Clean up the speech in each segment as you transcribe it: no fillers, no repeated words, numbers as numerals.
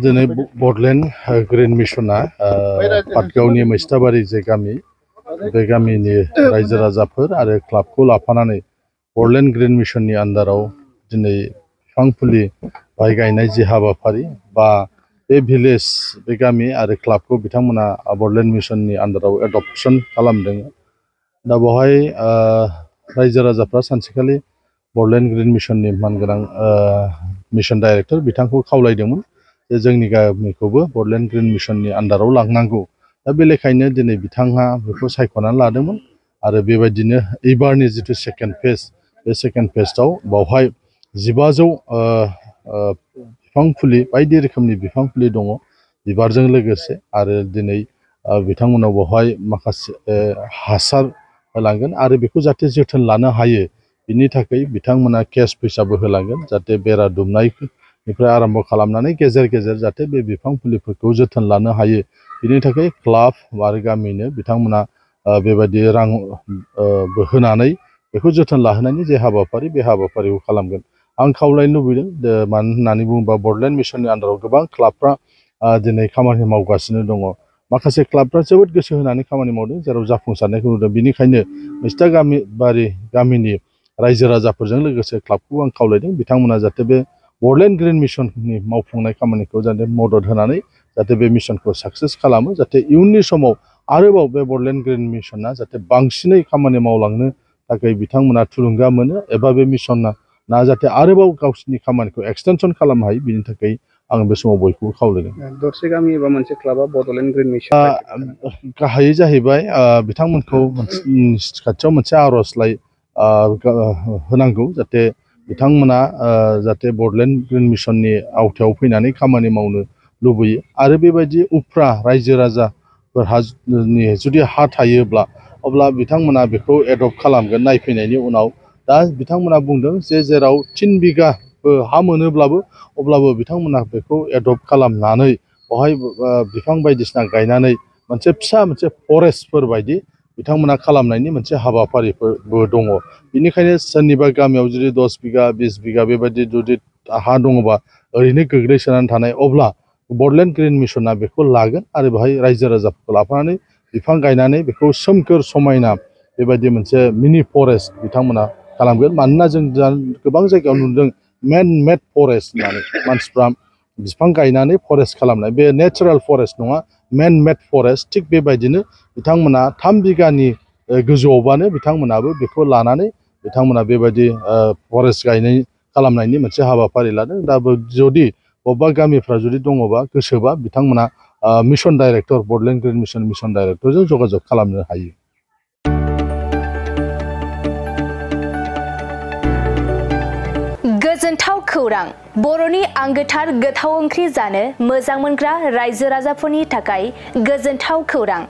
दिनै बडलेण्ड ग्रीन मिशना पाटगावनि मैस्टाबारि जे गामि बे गामिनि रायजो राजाफोर आरो क्लाबखौ लाफानानै बडलेण्ड ग्रीन मिशननि आन्दाराव दिनै बिफां फुलि गायनाय जि हाबाफारि बा बे भिलेज बे गामि आरो क्लाबखौ बिथांमोना बडलेण्ड मिशननि आन्दाराव एडप्शन खालामदों। दा बेवहाय रायजो राजाफ्रा सानसेखालि बडलेण्ड ग्रीन मिशननि मानगोनां मिशन डाइरेक्टर बिथांखौ खावलायदोंमोन जे जोंनि गामिखौबो बडलेण्ड ग्रीन मिशननि आन्दाराव लांनांगौ। दा बे लेखायैनो दिनै बिथांहा बेखौ सायख'नानै लादोंमोन आरो बेबायदिनो एबारनि जिथु सेकेन्ड फेज बे सेकेन्ड फेजआव बावहाय 1500 बिफां फुलि बायदि रोखोमनि बिफां फुलि दङ बिबारजों लोगोसे आरो दिनै बिथांमोनाव बेवहाय माखासे हासार होलांगोन आरो बेखौ जाहाथे जोथोन लानो हायो बिनि थाखाय बिथांमोना केस फैसाबो होलांगोन जाहाथे बेरा दुमनायनिफ्राय आरम्भ खालामनानै गेजेर गेजेर जाहाथे बे बिफां फुलिफोरखौ जोथोन लानो हायो बिनि थाखाय क्लाब आरो गामिनो बिथांमोना बेबायदि रां होनानै बेखौ जोथोन लाहोनायनि जे हाबाफारि बे हाबाफारिखौ खालामगोन। आं खावलायनो लुबैदों मानो होननानै बुङोबा बडलेण्ड मिशननि आन्दाराव गोबां क्लाबफ्रा दिनै खामानि मावगासिनो दङ। माखासे क्लाबफ्रा जोबोद गोसो होनानै खामानि मावदों जेराव जाफुंसारनायखौ नुदों। बेनिखायनो मैस्टाबारि गामिनि रायजो राजाफोरजों लोगोसे क्लाबखौ आं खावलायदों बिथांमोना जाहाथे बे बडलेण्ड ग्रीन मिशननि मावफुंनाय खामानिखौ जाहाथे मदद होनानै जाहाथे बे मिशनखौ साक्सेस खालामो जाहाथे इयुननि समाव आरोबाव बे बडलेण्ड ग्रीन मिशना जाहाथे बांसिनै खामानि मावलांनो थाखाय बिथांमोना थुलुंगा मोनो एबा बे मिशना जाहाथे आरोबाव गावसिनि खामानिखौ एक्सटेनसन खालामनो हायो बिनि थाखाय आं बे समाव बयखौबो खावलायदों। दरसे गामि एबा मोनसे क्लाबा बडलेण्ड ग्रीन मिशन गाहायै जाहैबाय बिथांमोनखौ खाथियाव मोनसे आर'जलाइ होनांगौ जाहाथे बिथांमोना जाहाथे बडलेण्ड ग्रीन मिशननि आवथायाव फैनानै खामानि मावनो लुबैयो आरो बेबायदि उफ्रा रायजो राजाफोरहा जुदि हा थायोब्ला अब्ला बिथांमोना बेखौ एडप्ट खालामगोन नायफैनायनि उनाव। दा बिथांमोना बुंदों जे जेराव 3 बिघाबो हा मोनोब्लाबो अब्लाबो बिथांमोना बेखौ एडप्ट खालामनानै बेवहाय बिफां बायदिसिना गायनानै मोनसे फिसा मोनसे फरेस्टफोर बायदि बिथांमोना खालामनायनि मोनसे हाबाफारिफोरबो दङ। बेनिखायनो सोरनिबा गामियाव जुदि 10 बिघा 20 बिघा बेबायदि जुदि हा दङबा ओरैनो गोग्लैसोनानै थानाय अब्ला बडलेण्ड ग्रीन मिशना बेखौ लागोन आरो बेवहाय रायजो राजाफोरखौ लाफानानै बिफां गायनानै बेखौ सोमखोर समायना बेबायदि मोनसे मिनि फरेस्ट बिथांमोना खालामगोन। मानोना जों गोबां जायगायाव नुदों मेन मेड फरेस्ट होननानै मानसिफ्रा बिफां गायनानै फरेस्ट खालामनाय बे नेचारेल फरेस्ट नङा मेन मेड फरेस्ट। थिग बेबायदिनो बिथांमोना 3 बिघानि गोजौआवबानो बिथांमोनाबो बेखौ लानानै बिथांमोना बेबायदि फरेस्ट गायनाय खालामनायनि मोनसे हाबाफारि लादों। दा जुदि बबेबा गामिफ्रा जुदि दङबा गोसोबा बिथांमोना mission director Bodoland green mission डाइरेक्टरजों जगाजग खालामनो हायो। गोजोनथाव खौरां बर'नि आंगोथार गोथाव ओंख्रि जानो मोजां मोनग्रा रायजो राजाफोरनि थाखाय गोजोनथाव खौरां।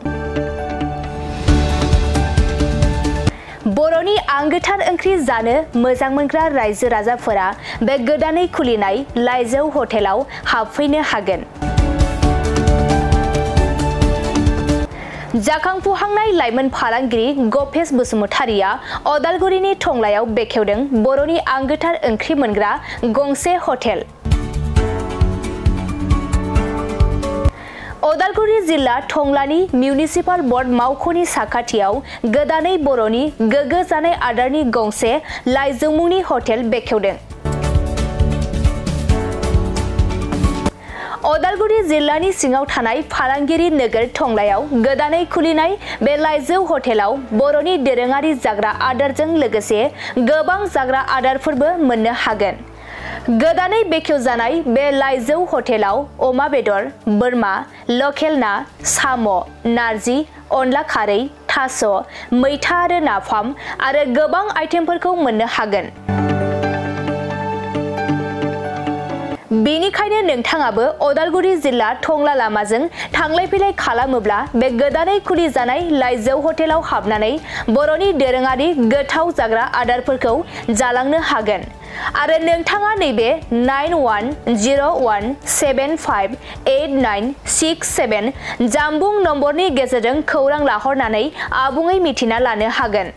बर'नि आंगोथार ओंख्रि जानो मोजां मोनग्रा रायजो राजाफोरा बे गोदानै खुलिनाय लाइजौ हटेलाव हाबफैनो हागोन। जाखांफुहांनाय लाइमोन फालांगिरि गपेश बसुमतारिया अदालगुरिनि टंलायाव बेखेवदों बर'नि आंगोथार ओंख्रि मोनग्रा गंसे हटेल। अदालगुरि जिल्ला टंलानि मिउनिसिपाल बर्ड मावख'नि साखाथियाव गोदानै बर'नि गोग्गो जानाय आदारनि गंसे लाइजौ मुंनि हटेल बेखेवदों। अदालगुरि जिल्लानि सिङाव थानाय फालांगिरि नोगोर टंलायाव गोदानै खुलिनाय बे लाइजौ हटेलाव बर'नि दोरोङारि जाग्रा आदारजों लोगोसे गोबां जाग्रा आदारफोरबो मोननो हागोन। गोदानै बेखेवजानाय बे लाइजौ हटेलाव अमा बेदर, बोरमा, लकेल ना, साम', नारजि, अनला खारै, थास', मैथा आरो नाफाम आरो गोबां आइटेमफोरखौ मोननो हागोन। बेनिखायनो नोंथाङाबो अदालगुरि जिल्ला टंला लामाजों थांलाय फैलाय खालामोब्ला बे गोदानै खुलिजानाय लाइजौ हटेलाव हाबनानै बर'नि दोरोङारि गोथाव जाग्रा आदारफोरखौ जालांनो हागोन। आरो नोंथाङा नैबे 9101758967 जानबुं नम्बरनि गेजेरजों खौरां लाहरनानै आबुङै मिथिना लानो हागोन।